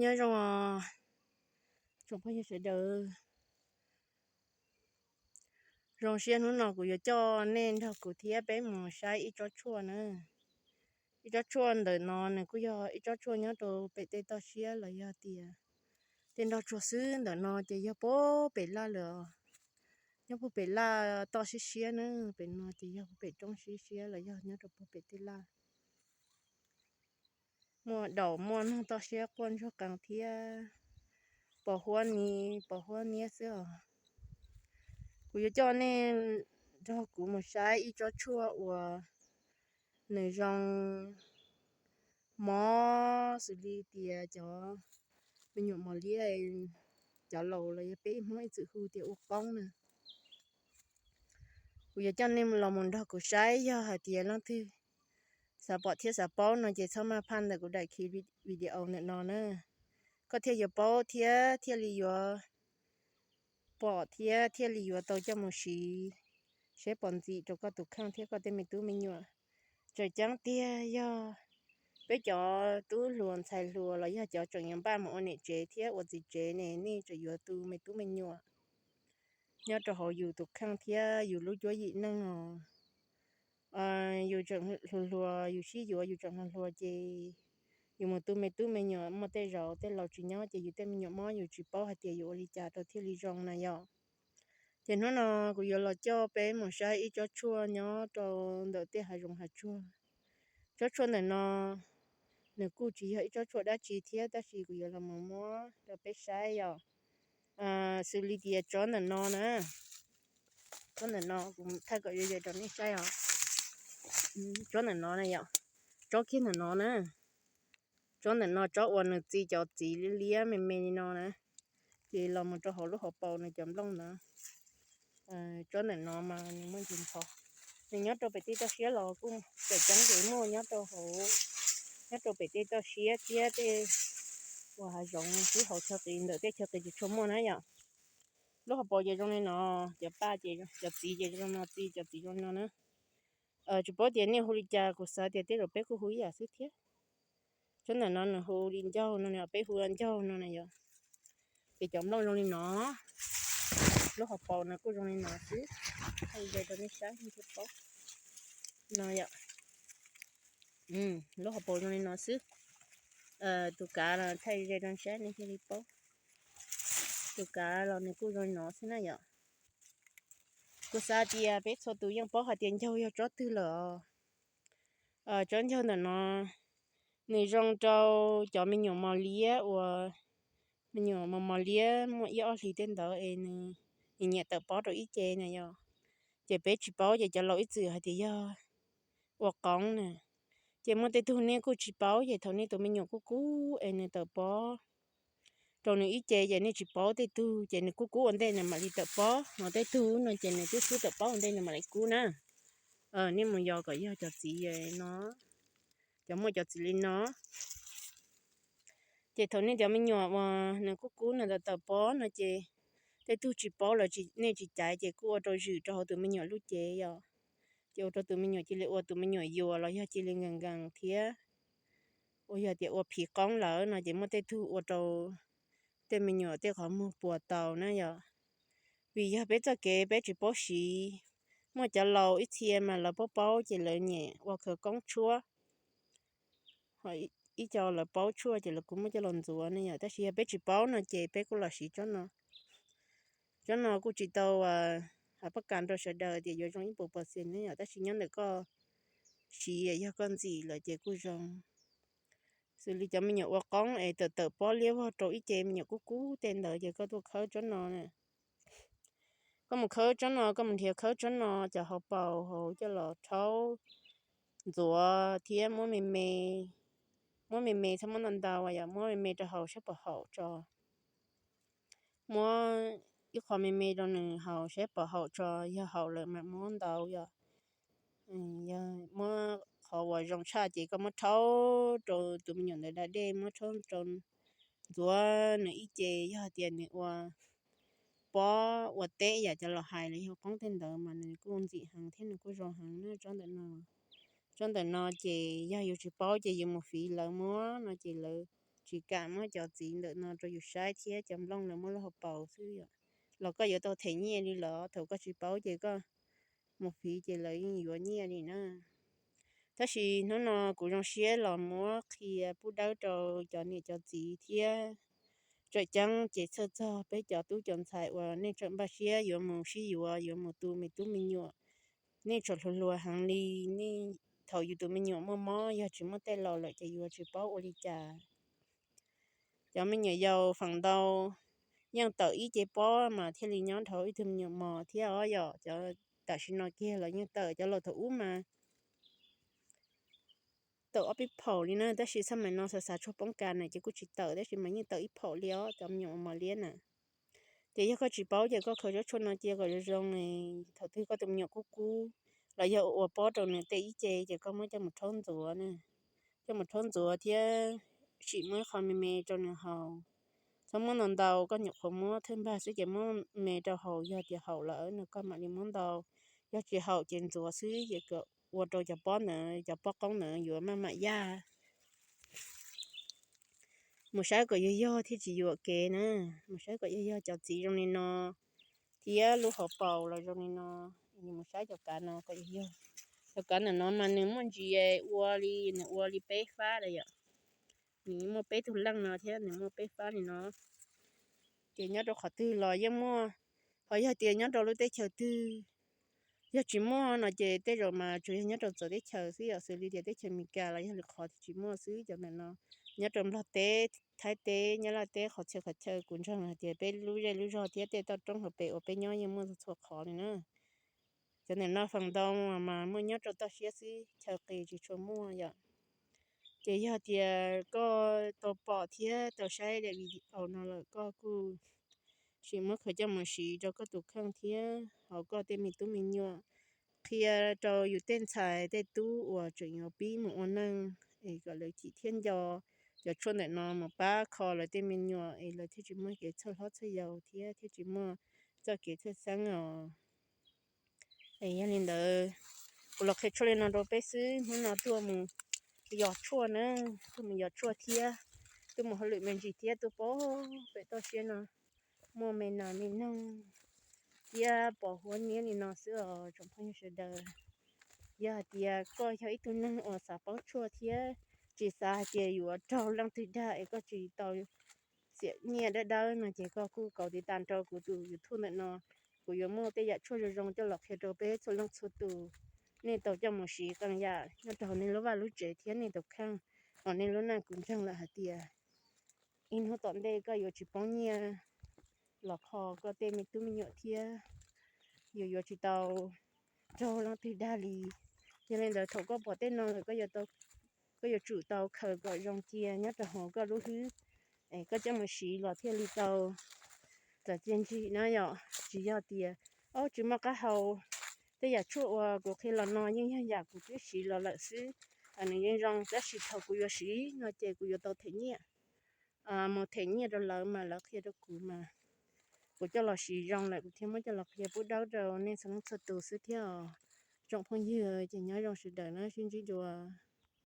Nyob zoo os tsoom phooj ywg sawv daws. Zoo siab hnub no kuv yuav coj nej nrog kuv thiab peb mus saib ib tsob tshuaj na. Ib tsob tshuaj ntawm no nws kuj yog ib tsob tshuaj nyob rau pem tej toj siab los yog tias tej nroj tsuag xwb. Ntawm no ces yog puag pem laj lawm, nyob puag pem laj toj siab siab na. Pem no ces yog puag pem roob siab siab los yog nyob rau puag pem tej laj. Muaj daum muaj noog toj siab quaj ntsuag qees thiab pos huab ni, pos huab niab xwb os. Kuv yuav coj nej nrog kuv mus saib ib tsob tshuaj uas nws zoo mov xws li tias cov me nyuam mos liab, cov laus los yog peb Hmoob ib txwm hu tias ua qoob na. Kuv yuav coj nej los mus nrog kuv saib, yog hais tias leej twg xav pom thiab xav paub no ces txhob maj phaj ntawm kuv daim khiv video ntawm no na, koj thiaj yuav paub thiab thiaj li yuav pom thiab thiaj li yuav tau coj mus siv seb pom ntxim rau koj tus kheej thiab koj tej me tub me nyuam. Tseem ceeb tiag yog peb cov tub hluas ntxhais hluas los yog cov tseem yuav npaj mus ua niam tsev thiab ua txiv tsev ne, nej tseem yuav tu me tub me nyuam nyob rau hauv yus tus kheej thiab yus lub cuab yim neej os. Yus tseem hluas hluas, yus sib yuav yus tseem hluas hluas ces yus mus tu me tub me nyuam muaj tej zaus tej laus tsis nyob ces yus tej me nyuam mob yus tsis paub hais tias yuav ua li cas rau thiaj li zoo na yom. Ces hnub no kuv yuav los coj peb mus saib ib tsob tshuaj nyob rau ntawm tej hav zoov hav tsuag. Tsob tshuaj ntawm no nws kuj tsis yog ib tsob tshuaj dab tsi thiab tab sis kuv yuav los mus muab rau peb saib yom. Xws li tias tsob ntawm no na, tsob ntawm no kuv thaij kom ze ze rau nej saib os. Tsob ntawm no na yom, tsob kiag ntawm no na, tsob ntawm no tsob uas nws txi cov txiv liab liab me me li no na, ces los mus rau hauv lub hauv paus nws cov nplooj ntawd. Tsob ntawm no mas nws muaj ntsis ntxhov, nws nyob rau pem tej toj siab los kuj tseem ceeb ces muaj nyob rau hauv, nyob rau pem tej toj siab thiab tej uas hav zoov xwb, hauv chaw qis ntawm tej chaw qis tsis tshua muaj na yom. Lub hauv paus ces zoo li no, cov paj ces, cov txiv ces zoo no, txi cov txiv zoo li no na. Tsis paub tias nej hu li cas, kuv xav tias tej zaum peb kuj hu ib yam xwb thiab. Tsob ntawm no nws hu li ncaug no, peb hu ncaug no na yom. Ces cov nplooj zoo li no, lub hauv paus no kuj zoo li no xwb. Thaij ze rau nej saib nej thiaj paub no yom. Lub hauv paus zoo li no xwb. Tus kav los thaij ze rau nej saib nej thiaj li paub. Tus kav los nws kuj zoo li no xwb na yom. Kuv xav tias peb txhua tus yeej paub hais tias ncaug yog tsob twg lawm os. Tsob ncaug ntawm no nws zoo rau cov me nyuam mos liab uas, me nyuam mos mos liab muaj ib ob hlis tej ntawd es nws nyiam tawm pob rau ib ce na yom. Ces peb tsis paub ces cov laus ib txwm hais tias yog ua qoob na. Ces muaj tej tug nej kuj tsis paub ces thaum nej tus me nyuam kub kub es nws tawm pob rau nws ib ce ces nej tsis paub, tej tug ces nws kub kub ua ntej nws mam li tawm pob, ho tej tug no ces nws twb xub tawm pob ua ntej nws mam li kub na. Nej mus yos kom yog cov txiv no, cov muaj cov txiv li no. Ces thaum nej cov me nyuam uas nws kub kub nws tawm tawm pob no ces tej tug tsis paub los nej tsis caiv ces kuj ua rau zwm rau hauv tus me nyuam lub cev yom. Ces ua rau tus me nyuam cia li ua tus me nyuam yuas los yog cia li nkees nkees thiab. Uas yog tias ua phiv qoob lawm no ces muaj tej tug ua rau tej me nyuam tej qhov muag puas tau na yom. Vim yog peb txoj kev peb tsis paub siv. Muaj cov laus ib txhia mas lawv paub paub ces lawv nyiam ua khawv koob tshuab. Ho ib co lawv paub tshuaj ces lawv kuj muab coj los ntxuav ne yom. Tab sis yog peb tsis paub no ces peb kuj los siv tsob no. Tsob no kuj tsis tau hais pab kas rau sawv daws tias yuav zoo ib puas pos txwm ne yom, tab sis nyob ntawm koj siv yog koj ntxim lawm ces kuj zoo. Xws li cov me nyuam ua qoob es tawm tawm pob liab vog rau ib ce me nyuam kub kub tej ntawd ces koj tuaj khawb tsob no. Koj mus khawb tsob no, koj mus nrhiav khawb tsob no cov hauv paus hauv coj los rhaub ntxuav thiab muab me me, muab me me txhob muab ntau ntau yom, muab me me rau haus saib puas haum tso. Muab ib qho me me rau nws haus saib puas haum tso, yog haum lawm mas muab ntau yom. Yog muab qhov uas zoo tshaj ces koj muab rhaub rau tus me nyuam ntawd da dej, muab rhaub rau ntxuav nws ib ce, yog hais tias nws ua pob ua teb yam cov laus hais los yog qoob tej ntawd mas nws kuj ntxim heev thiab nws kuj zoo heev na tsob ntawm no. Tsob ntawm no ces yog yus tsis paub ces yus mus fiv lawv muab no ces lawv tsis kam muab cov txiv ntawm no rau yus saib thiab cov nplooj lawv muab lub hauv paus xwb yom. Los koj yuav tau them nyiaj li los thaum koj tsis paub ces koj mus fiv ces lawv yeej yuav nyiaj li na. Tab sis hnub no kuv zoo siab los muab qhia pub dawb rau cov niam cov txiv thiab tseem ceeb ces txhawj txog peb cov tub cov ntxhais uas nej tseem npaj siab yuav mus sib yuav, yuav mus tu me tub me nyuam. Nej tseem hluas hluas heev li, nej thaum yus tus me nyuam muaj mob yog tsis muaj tej laus lawm ces yuav tsis paub ua li cas. Cov me nyuam yaus feem ntau yeej tawm ib ce pob mas thiaj li nyob dhau ib tug me nyuam mos thiab os yom. Cov tam sim no kiag los yeej tawm, cov laus thaum ub mas tawm ob peb phaum li na, tab sis txhaj maim no xav xav tshuaj poob kas na ces kuj tsis tawm, tab sis mas yeej tawm ib phaum li os cov me nyuam mos liab na. Ces yog koj tsis paub ces koj khaws tshuaj no cia kom zoo zoo, thaum twg koj tus me nyuam kub kub los yog ua pob rau nws tej ib ce ces koj muab coj mus rhaub ntxuav na. Coj mus rhaub ntxuav thiab sim muab ib qho me me rau nws haus. Txhob muab ntau ntau, koj nyuam qhuav muab thawj npag xwb ces muab me rau haus, yog tias haum lawm no koj mam li muab ntau. Yog tsis haum ces ntxuav xwb ces kom ua rau cov pob ntawd, cov pob qoob ntawd yuav maj mam yaj. Mus saib kom yog yog thiaj tsis yuam kev na. Mus saib kom yog yog cov txiv zoo li no thiab lub hauv paus los zoo li no. Mus saib cov kav no kom yog yog. Cov kav ntawm no mas nws muaj ntsis ua li, nws ua li peb fab lawm yom. Nws muaj peb tug leej no thiab nws muaj peb fab li no. Ces nyob rau qhov twg los yeej muaj, ho yog tias nyob rau lub teb chaws twg, yog tsis muaj no ces tej zaum mas tsuas yog nyob rau txawv teb chaws xwb yom, xws li tias teb chaws Amelikas los yog lwm qhov thiaj tsis muaj xwb. Cov ntawm no nyob rau Nplog teb, Thaib teb, Nyab Laj teb, qhov txhia qhov chaw kuv ntseeg hais tias peb lub zej lub zog thiab tej toj roob hauv pes uas peb nyob yeej muaj txhua qhov li na. Cov ntawm no feem ntau mas muaj nyob rau toj siab xwb, chaw qis tsis tshua muaj yom. Ces yog tias koj tau pom thiab tau saib daim video no lawm koj kuj sim muab khaws coj mus siv rau koj tus kheej thiab hauv koj tej me tub me nyuam. Qhia rau yus tej ntxhais tej tub uas tseem yuav pib mus ua neej es kom lawv chim thiab nco cov tshuaj ntawm no mus pab kho lawv tej me nyuam es lawv thiaj tsis muaj kev txhawj hlob txhawj yau thiab thiaj tsis muaj txoj kev txhawj xeeb os. Es yog li ntawd, kuv los qhia tshuaj li no rau peb xwb, hnub no tuaj mus yos tshuaj na, tuaj mus yos tshuaj thiab tuaj mus hauj lwm me ntsis thiab tuaj pom pem toj siab no muaj me nas me noog thiab pos huab niab li no xwb os tsoom phooj ywg sawv daws. Yog hais tias koj yog ib tug neeg uas xav paub tshuaj thiab tsis xav hais tias yuav raug leej twg dag es koj tsis tau txiam nyiaj dawb dawb no ces koj kuj kaum tiv tas rau kuv tus YouTube ntawm no. Kuv yuav muaj tej yam tshuaj zoo zoo coj los qhia rau peb txhua leej txhua tus, nej tau coj mus siv qee yam nyob rau hauv nej lub vaj lub tsev thiab nej tus kheej, hauv nej lub neej. Kuv ntseeg lawm hais tias ib hnub tom ntej koj yuav tsis poob nyiaj los kho koj tej me tub me nyuam thiab yus yuav tsis tau raug leej twg dag li. Yog li ntawd thaum koj pom tej no lawm, koj yuav tsum tau khaws kom zoo cia nyob rau hauv koj lub hlwb es koj coj mus siv los thiaj li tau txawv txiaj ntsig na yom. Tsis yog tias, o, tsis muaj qab hau, tej yam tshuaj uas kuv qhia los no yeej yog yam kuv twb siv los lawm xwb, nws yeej zoo, tab sis thaum kuv yuav siv no ces kuv yuav tau them nyiaj, mus them nyiaj rau lawv mas lawv qhia rau kuv mas kuv coj los siv zoo lawm kuv thiaj muab coj los qhia pub dawb rau nej txhua leej txhua tus xwb thiab os. Tsoom phooj ywg ces nyob zoo sawv daws na, sib ntsib dua.